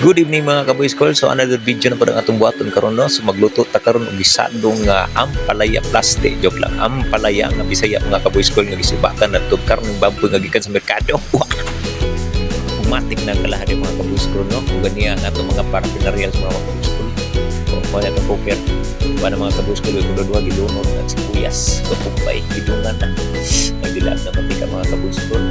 Good evening, mga kaboy school. So another video na pa ang atong buhaton karon, no. So magluto ta karon og gisadong nga ampalaya plastic. Joke lang. Ampalaya nga Bisaya, mga kaboy school, nga gisubakan na karneng baboy nga gikan sa merkado. Wah! Umatik na ang kalahari, mga kaboy school, no. Kung ganiya ang atong mga paraphernalia, mga kaboy school. So mo na itong cooker. Ba na, mga kaboy school, kung duha gilunod at sibuyas, kapumpay, gidungan na. Nagdilag na mantika, mga kaboy school.